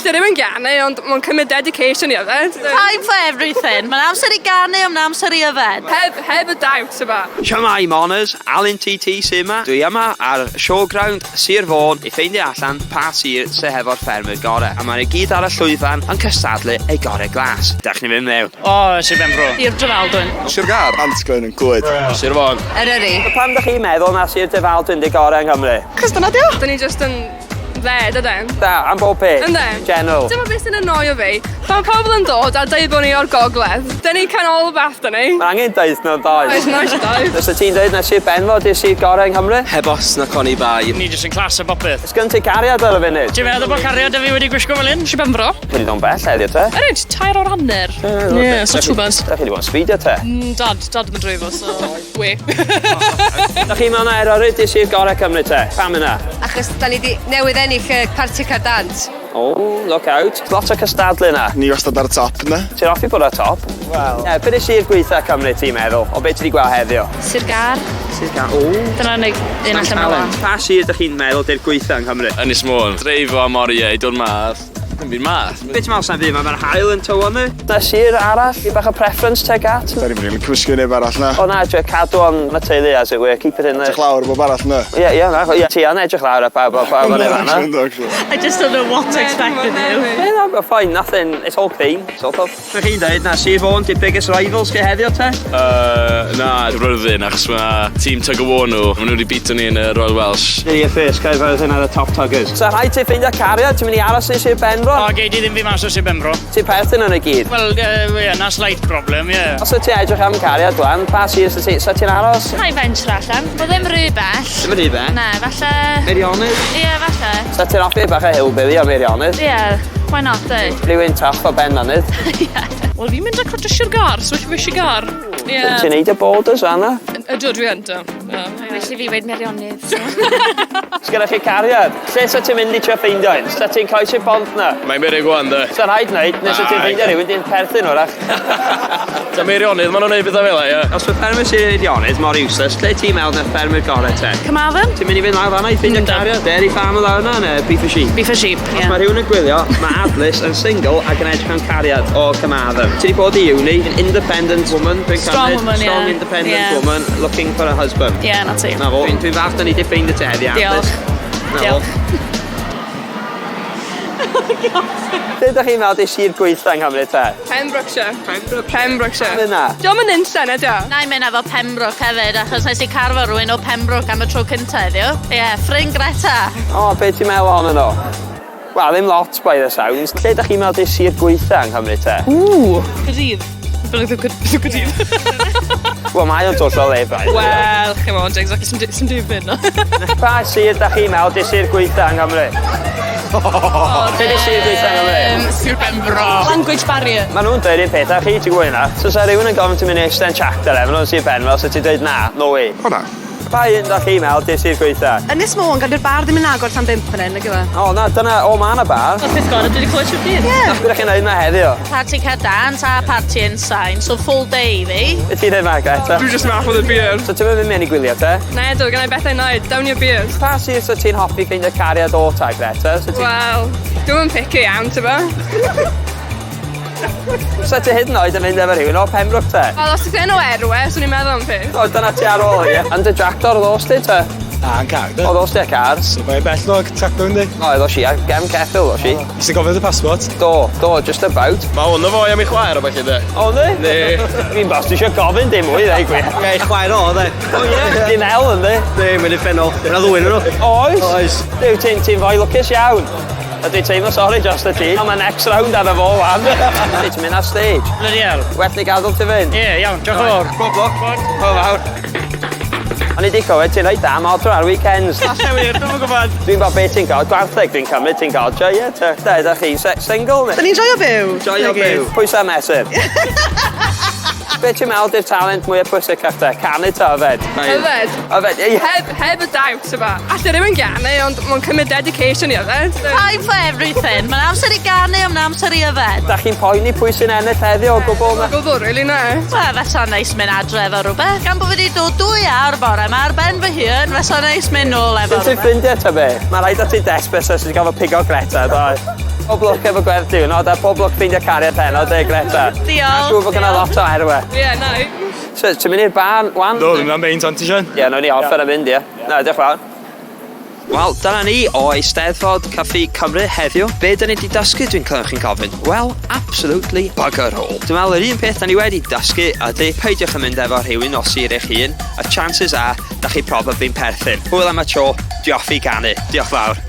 Alle rhywun ganu, ond mae'n cymryd dedication i yfed. Time for everything. Mae'n amser i ganu, ond mae'n amser i yfed. Heb, heb y doubt yma. Shwmae Moners, Alun TT sy yma. Dwi yma ar Showground Sir Fôn i ffeindio allan pa sir sy hefo'r ffermwyr gore. A maen nhw gyd ar y llwyfan yn cystadlu eu gore glas. Dewch ni fynd mewn. O, Sir Benfro. Sir Drefaldwyn. Sir Gâr. Nantglyn yn Clwyd. Sir Fôn. Eryri. Pam dych chi'n meddwl na Sir Drefaldwyn 'di gore yng Nghymru? Cos dyna dio. Dyn ni just yn dde, dydyn? Da, am bob peth. Yndyn. General. Dyma beth sy'n annoio fi. Pan mae pobl yn dod a dweud bod ni o'r gogledd, dyn ni canolbarth, dyn ni. Mae angen deud nhw'n does. Oes, nice does. Fysa ti'n dweud na Sir Benfro 'di'r sir gorau yng Nghymru? Heb os na coni bai. Ni jyst yn class o bopeth. Sgyn ti cariad ar y funud? Ti'n meddwl bod cariad 'da fi wedi gwisgo fel hyn? Sir Benfro. Ti wedi dod yn bell heddiw te? Yr tair o'r hanner. Ie, so too bad. Da chi wedi bod yn speedio te? Dad, dad yn dreifo, so we. Da chi'n meddwl na Eryri 'di sir gorau Cymru te? Pam yna? Achos da ni di newydd ennill y parti car dant. Oh, look out. Lot o cystadlu na. Ni wastad ar y top yna. Ti'n hoffi bod ar top? Wel. Ie, be 'di sir gweitha Cymru ti'n meddwl? O be ti wedi gweld heddiw? Sir Gâr. Sir Gâr, o. Dyna'r unig un allan o lan. Pa sir ydych chi'n meddwl 'di'r gweitha yng Nghymru? Ynys Môn. Dreifo am oriau i dod mas. Dim byd mas. Be ti'n meddwl sa'n byd? Mae'r haul yn tywynnu. Na sir arall? I bach o preference tuag at? Da ni'n rili cymysgu neb arall na. O na, dwi cadw o'n y teulu as it were, keep it in the... Edrych lawr bob arall na. Ie, ie, na, ie, ti yn edrych lawr ar pawb, pawb yn efo Yndw, actually. I just don't know what to expect with you. Yeah, no, but fine, nothing, it's all clean, sort of. Be chi'n dweud na Sir Fôn 'di biggest rivals chi heddiw te? Na, Rhyddin, achos mae tîm tug of war nhw, maen nhw wedi beato ni yn y Royal Welsh. Ni y first Caerfyrddin ar y top tuggers. So rhaid ti ffeindio cariad, ti'n mynd i aros yn Sir Benfro? O, gei di ddim fi mas o Sir Benfro. Ti'n perthyn yn y gyd? Wel, ie, na slight problem, ie. Os wyt ti'n edrych am cariad wan, pa sir sa ti, sa ti'n aros? Na i venture allan. Bo ddim rhy bell. Ddim rhy bell? Na, falle... Meirionnydd? Ie, falle. Sa ti'n hoffi bach o hillbilly o Meirionnydd? Ie, why not, eh? Rhywun tough o Benmynydd? Ie. Wel, fi'n mynd across Sir Gâr, so felly fi Sir Gâr. Ie. Ti'n neud y borders fan'na? Ydw, dwi yn, do. Ie. Felly fi weud Meirionnydd, so. Sgynnoch chi cariad? Lle sa ti'n mynd i trio ffeindio un? Sa ti'n croesi'r bont na? Mae'n beryg wan, de. Sa rhaid wneud, nes sa ti'n ffeindio rhywun di'n perthyn wrach. Ta Meirionnydd, maen nhw'n neud bethau fel 'a, ie. Os mae ffermwyr Sir Eifionydd mor useless, lle ti'n meddwl na ffermwyr gorau te? Carmarthen? Ti'n mynd i fynd lawr fan'na i ffeindio cariad? Dairy farm lawr yna neu beef and sheep? Beef and sheep, ie. Os mae rhywun yn gwylio, mae Adlis yn single ac yn edrych am cariad o Carmarthen. Ti wedi bod i uni, an independent woman, dwi'n Strong cymryd. woman, ie. Strong independent Ie. woman looking for a husband. Ie, na ti. Na fo. Dwi'n dwi falch da ni 'di ffeindio ti heddi, Adlis. Diolch. Na fo. Diolch. Lle ydych chi'n meddwl 'di sir gweitha yng Nghymru te? Pembrokeshire. Pembrokeshire. Pembrokeshire. Pam yna? Diolch yn unllen, ydi o? Na i mynd efo Pembroke hefyd, achos nes i carfo rhywun o Pembroke am y tro cynta heddiw. Ie, yeah, ffrind Greta. O, be ti'n meddwl ohonyn nhw? Wel, ddim lot by the sounds. Lle ydych chi'n meddwl 'di sir gweitha yng Nghymru te? Ww, Caerdydd. Bydd Caerdydd. Wel, mae o'n twll o le, bai. Wel, chimod, exactly, sim dim byd na. Pa sir ydych chi'n meddwl 'di sir gweitha yng Nghymru? Lle 'di sir gweitha yng Nghymru? Sir Benfro. Language barrier. Maen nhw'n dweud un peth a chi, ti'n gwybod hynna? So sa rhywun yn gofyn ti'n mynd i eistedd yn tractor efo nhw'n Sir Benfro, so ti'n dweud na, no way. O na. Pa un da chi'n meddwl 'di sir gweitha? Ynys Môn, gan dyw'r bar ddim yn agor tan bump fan hyn, nag yw e? O na, dyna, o ma' 'na bar. O'r peth gorau, dwi wedi clywed trwy'r dydd. Ie. Be 'dach chi'n neud 'ma heddiw? Party car dance a party inside, so full day i fi. Be ti'n dweud Margaret? Dwi'n just math o the beer. So ti'n mynd mynd i gwylio te? Na, dwi, gen i bethau wneud. Down your beers. Pa sir sa ti'n hoffi ffeindio cariad o ta, Greta? So ti'n... Wel, dwi'n yn picky iawn, ti'n bo? Sa ti hyd yn oed yn mynd efo rhywun o Pembroke te? Wel, os ti'n o Erwe, swn i'n meddwl am peth. O, dyna ti ar ôl, ie. Yn dy tractor ddos ti te? Na, yn car, de. O, ddos ti a car? So mae'n bell no, tractor yndi. O, ddos i a gefn ceffyl, ddos i. Ti'n gofio dy passport? Do, do, just about. Mae hwn o foi am ei chwaer o falle, de. O, ni? Ne. Fi'n bost eisiau gofyn dim mwy, ddeu gwir. Ie, chwaer o, de. O, ie. Dim el, yndi? Ne, mae'n uffernol. Mae'n ddwy yn nhw. Oes? Oes. Duw, ti'n ti foi lwcus iawn. A dwi'n teimlo sori dros y ti. Ond mae next round ar y fo wan. Ti'n mynd ar stage. Bloody hell. Well ni gadael ti fynd. Ie, yeah, iawn, diolch yn fawr. Pob lwc. Hwyl fawr. O'n i di clywed ti'n reit da am odro ar weekends. Falle wir, dwi'm yn gwybod. Dwi'n gwybod beth ti'n gael, gwartheg dwi'n cymryd ti'n gael. Joio te. Da, ydych chi single neu? Da ni'n joio byw. Joio byw. Pwysa mesur. Be ti'n meddwl di'r talent mwyaf pwysicach te? Canu ta yfed? Yfed. Yfed, ie. Heb, heb y doubt yma. Alle rhywun ganu, ond mae'n cymryd dedication i yfed. Time for everything. Mae'n amser i ganu, ond mae'n amser i yfed. Da chi'n poeni pwy sy'n ennill heddiw o gwbl? na? Gwbl, really, na. Wel, fysa neis mynd adre efo rhywbeth. Gan bod fi wedi dod 2 awr bore yma ar ben fy hun, fysa neis mynd nôl efo Sut ti'n rhywbeth. ffrindiau ta be? Mae rhaid o ti desperate os ti'n gael pigo Greta, do. Pob lwc efo gwerth diwrnod a pob lwc ffeindio cariad heno, de Greta. Diolch. Siŵr bod gynna lot o erwe. Ie, na. So, ti'n mynd i'r bar, wan? Do, dwi'n mynd am beint, ond ti eisiau? Ie, nawn ni orffen a mynd, ie. Na, diolch fawr. Wel, dyna ni o Eisteddfod Caffi Cymru heddiw. Be dyn ni wedi dysgu, dwi'n clywed chi'n gofyn? Wel, absolutely bugger all. Dwi'n meddwl yr un peth da ni wedi dysgu ydy peidiwch yn mynd efo rhywun o sir eich hun, a chances are, da chi probably'n perthyn. Hwyl am y tro, diolch i ganu. Diolch fawr.